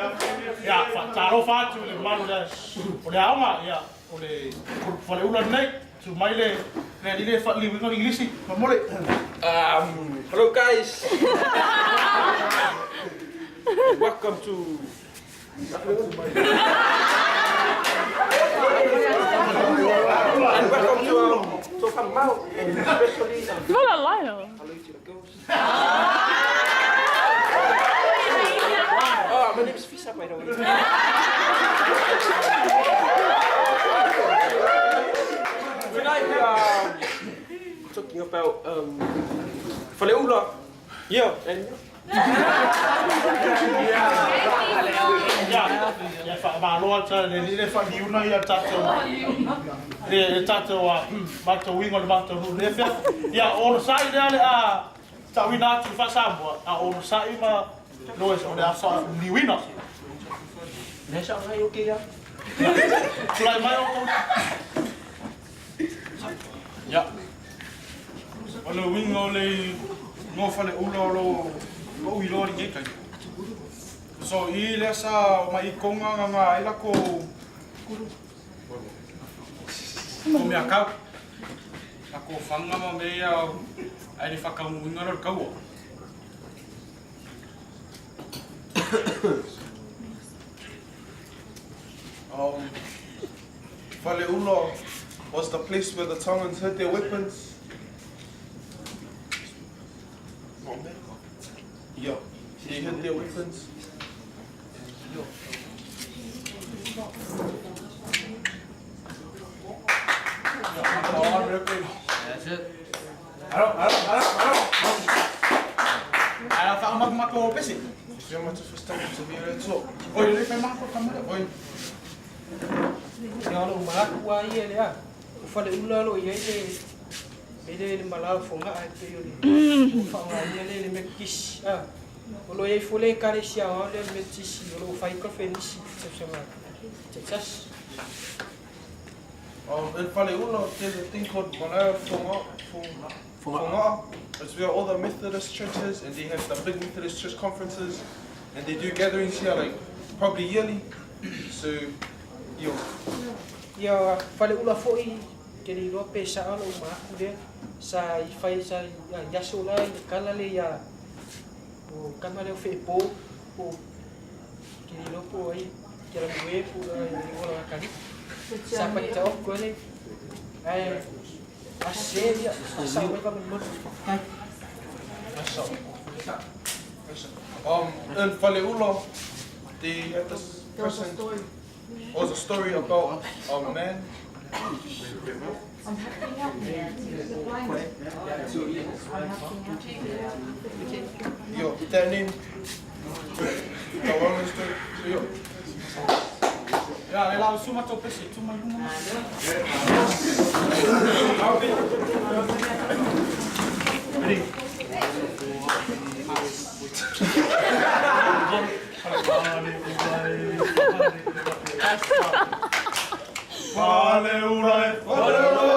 Ia, faatalofa atu i le mamalu o le aoga, ia, o le Faleula lenei. Tu mai le le alii le faaliliuina le Igilisi, momole. Hello guys. Welcome to And welcome to Tofamamao and especially hello to the girls. Oh, my name is Fisa, by the way. Tonight we are talking about Faleula. Yeah, and Ia, ia faamalo atu le alii le faaliuna ia tatou le tatou matou uiga o le matou nuu le fea. Ia onosai lea le a tauina atu i faa-Samoa, a onosai ma Lois o le a faaliuina. Le sa ngai o ke ia. Tulai mai outou. Ia. O le uiga o le igoa Faleula o lo o iloa i lenei taimi. So i lea sa o mai i Konga nganga ai lako ko mea kau. Lako whanga ma mea ai le whakaunuinga lo le kaua. Faleula was the place where the Tongans hid their weapons. Yeah, they hid their weapons. That's it. Alo, alo, alo, alo. Ala whaamakumako o pese. Oi, le whai mako kamera. Oi. Ia o lou manatu lava ia i le a, o Faleula o lo o i ai le le le malao o Fogaa e pei o le o faaaogaina lea i le Metotisi a. O lo o i ai foi le Ekalesia Aoao lea o le Metotisi o lo o fai ai kolofenisi i tausaga taitasi. In Faleula there's a thing called Malae Fogaa. It's where all the Methodist churches and they have the big Methodist church conferences and they do gatherings here like probably yearly. So, yo. Ia Faleula foi ke le iloa pe saʻa lou manatu lea sa i fai sa i aso la i le kala le ia o tama lea o Feepo po ke le iloa po ai ke la mue po la i ola ka sa pa ta ko le ai a se ia sa mai ka mo. In Faleula, they had this person, or was a story about a man. Yo, that name, the one story, so yo. Ia, le lau suma tau pese, tu mai lunga. Ready? Faleula e, faleula.